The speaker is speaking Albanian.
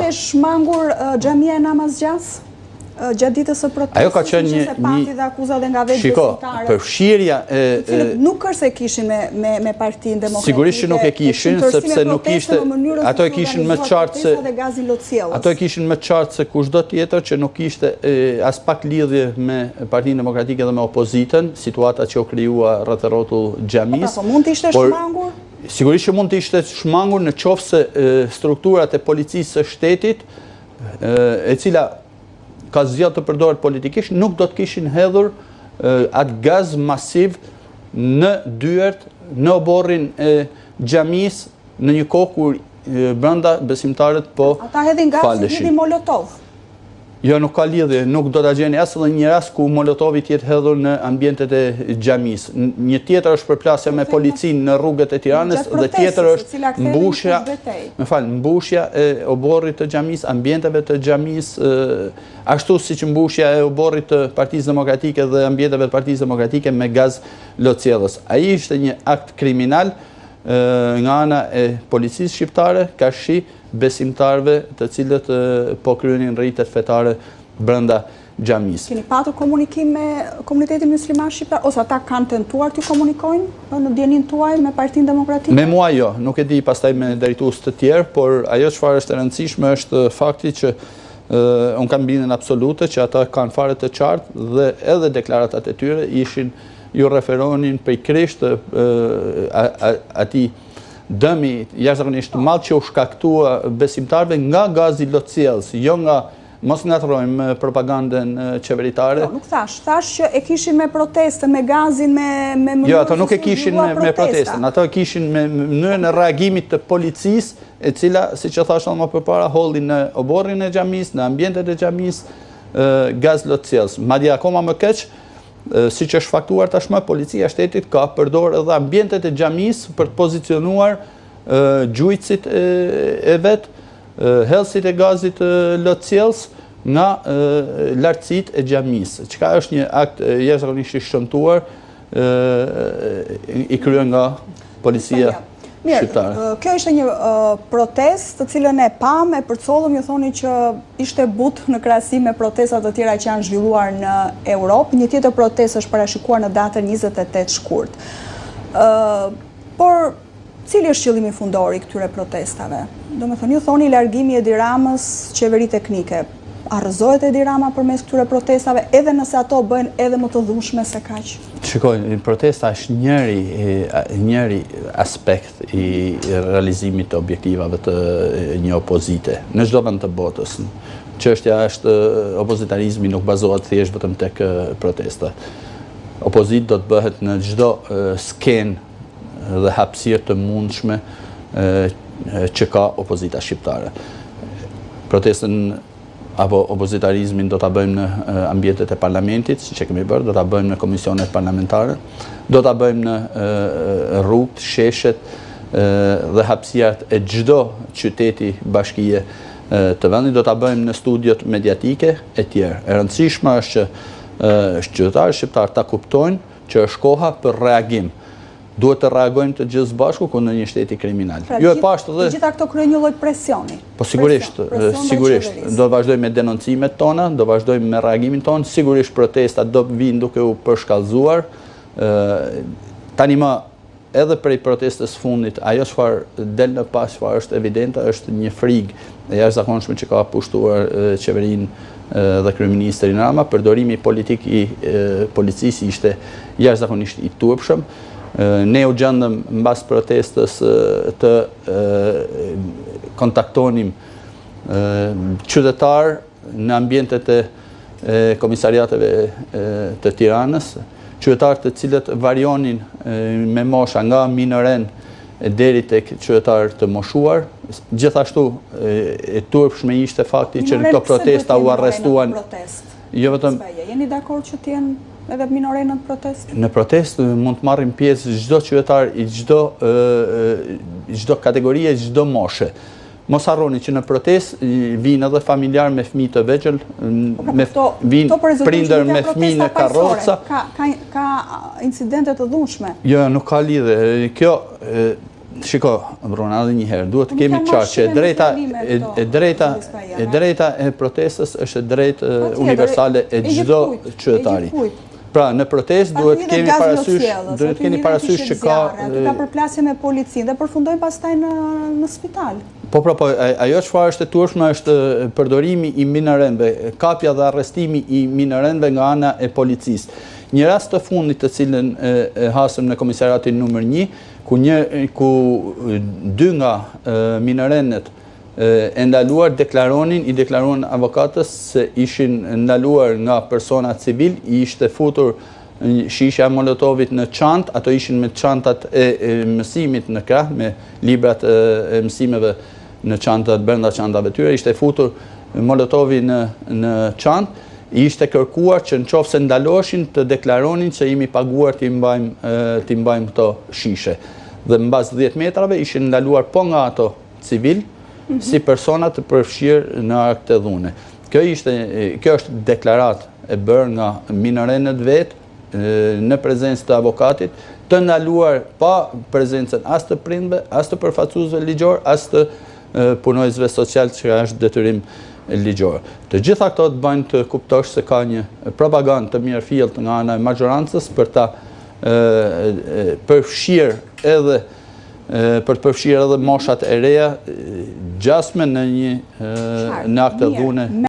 Ishte shmangur xhamia e Namazgjasë gjatë ditës së protestës? Ajo ka qenë një se pati dhe akuza dhe nga vetë Shiko, përfshirja e të cilët nuk është se kishin me me me Partinë Demokratike. Sigurisht që nuk e kishin, sepse nuk ishte ato e kishin më qartë se dhe gazin lotsjellës. Ato e kishin më qartë se kushdo tjetër që nuk kishte aspak lidhje me Partinë Demokratike dhe me opozitën, situata që u krijua rreth e rrotull xhamisë. Po, pra, po mund të ishte shmangur? Sigurisht që mund të ishte shmangur në qoftë se strukturat e policisë së shtetit, e cila ka zgjedhur të përdoret politikisht, nuk do të kishin hedhur atë gaz masiv në dyert, në oborrin e xhamisë, në një kohë kur brenda besimtarët po faleshin. Ata hedhin gaz, hedhin molotov. Jo, nuk ka lidhje, nuk do ta gjeni as edhe një rast ku molotovi të jetë hedhur në ambientet e xhamisë. Një tjetër është përplasja me policinë në rrugët e Tiranës dhe tjetër është mbushja, më fal, mbushja e oborrit të xhamisë, ambienteve të xhamisë, ashtu siç mbushja e oborrit të Partisë Demokratike dhe ambienteve të Partisë Demokratike me gaz lotsjellës. Ai ishte një akt kriminal nga ana e policisë shqiptare, karshi besimtarëve të cilët po kryenin ritet fetare brenda xhamisë. Keni patur komunikim me komunitetin musliman shqiptar ose ata kanë tentuar t'ju komunikojnë në dijeninë tuaj me Partinë Demokratike? Me mua jo, nuk e di pastaj me drejtues të tjerë, por ajo çfarë është e rëndësishme është fakti që unë kam bindjen absolute që ata kanë fare të qartë dhe edhe deklaratat e tyre ishin iu referonin pikërisht atij dëmi jashtëzakonisht të madh që u shkaktua besimtarëve nga gazi lotsjellës, jo nga mos ngatërrojmë propagandën qeveritare. Jo, nuk thashë, thashë që e kishin me protestën, me gazin, me me mënyrën. Jo, ato nuk e kishin me, me protestën, ato e kishin me mënyrën e reagimit të policisë, e cila, siç e thashë edhe më përpara, hodhi në oborrin e xhamisë, në ambientet e xhamisë, gaz lotsjellës. Madje akoma më keq, Siç është faktuar tashmë, policia e shtetit ka përdorur edhe ambientet e xhamisë për të pozicionuar gjujtësit e vet, hedhësit e gazit lotsjellës nga lartësitë e xhamisë, çka është një akt jashtëzakonisht i shëmtuar i kryer nga policia Mirë, kjo ishte një protestë të cilën e pamë, e përcollëm, ju thoni që ishte butë në krahasim me protesta të tjera që janë zhvilluar në Europë. Një tjetër protestë është parashikuar në datën 28 shkurt. Por, cili është qëllimi fundor i këtyre protestave? Domethënë, ju thoni largimi i Edi Ramës, qeveri teknike. A rrëzohet Edi Rama përmes këtyre protestave, edhe nëse ato bëhen edhe më të dhunshme se kaq? Shiko, protesta është njëri, njëri aspekt i realizimit të objektivave të një opozite, në çdo vend të botës. Çështja është opozitarizmi nuk bazohet thjesht vetëm tek protesta. Opozitë do të bëhet në çdo skenë dhe hapësirë të mundshme që ka opozita shqiptare. Protestën apo opozitarizmin do ta bëjmë në ambientet e parlamentit, siç e kemi bërë, do ta bëjmë në komisionet parlamentare, do ta bëjmë në rrugët, sheshet dhe hapësirat e çdo qyteti, bashkie të vendit, do ta bëjmë në studiot mediatike e tjerë. E rëndësishme është që qytetarët shqiptarë ta kuptojnë që është koha për reagim. Duhet të reagojmë të gjithë së bashku kundër një shteti kriminal. Pra, Ju e pashtë dhe... Të gjitha këto krijojnë një lloj presioni. Po sigurisht, sigurisht, do vazhdojmë me denoncimet tona, do vazhdojmë me reagimin tonë, sigurisht protestat do vijnë duke u përshkallëzuar. Tani më edhe prej protestës fundit, ajo çfarë del në pah, çfarë është evidente, është një frigë e jashtëzakonshme që ka pushtuar qeverinë dhe kryeministrin Rama, përdorimi politik i policisë ishte jashtëzakonisht i turpshëm. Ne u gjendëm mbas protestës të kontaktonim qytetarë në ambientet e komisariateve të Tiranës, qytetarë të cilët varionin me mosha nga minorenë deri tek qytetarë të moshuar. Gjithashtu e turpshme ishte fakti që në këto protesta u arrestuan jo vetëm Jeni dakord që të jenë edhe minorenë në protestë? Në protestë mund të marrin pjesë çdo qytetar i çdo çdo kategorie, çdo moshe. Mos harroni që në protestë vijnë edhe familjarë me fëmijë të vegjël, po, pra, me vijnë prindër me fëmijë në karroca. Ka ka ka incidente të dhunshme. Jo, nuk ka lidhje. Kjo. Shiko, Bruna, edhe një herë, duhet të kemi qartë që e drejta e drejta e drejta e protestës është e drejtë universale e çdo qytetari. Pra, në protestë duhet të kemi parasysh, duhet të keni parasysh që ka aty ka përplasje me policinë dhe përfundojnë pastaj në në spital. Po pra, po ajo çfarë është e turpshme është përdorimi i minorenëve, kapja dhe arrestimi i minorenëve nga ana e policisë. Një rast të fundit të cilën e hasëm në komisariatin numër 1, ku një ku dy nga minorenët e ndaluar deklaronin, i deklaruan avokates se ishin ndaluar nga persona civil, i ishte futur shishja e molotovit në çantë, ato ishin me çantat e mësimit në krah, me librat e mësimeve në çantat brenda çantave tyre, ishte futur molotovi në në çantë, i ishte kërkuar që në qoftë se ndaloheshin të deklaronin se jemi paguar t'i mbajmë t'i mbajmë këto shishe. Dhe mbas 10 metrave ishin ndaluar po nga ato civil mhm. si persona të përfshirë në akte dhune. Kjo ishte kjo është deklaratë e bërë nga minorenët vetë në prezencë të avokatit, të ndaluar pa prezencën as të prindve, as të përfaqësuesve ligjor, as të punonjësve social që është detyrim ligjor. Të gjitha këto të bëjnë të kuptosh se ka një propagandë të mirëfilltë nga ana e mazhorancës për ta përfshirë edhe për të përfshirë edhe moshat e reja gjasme në një në akte dhune.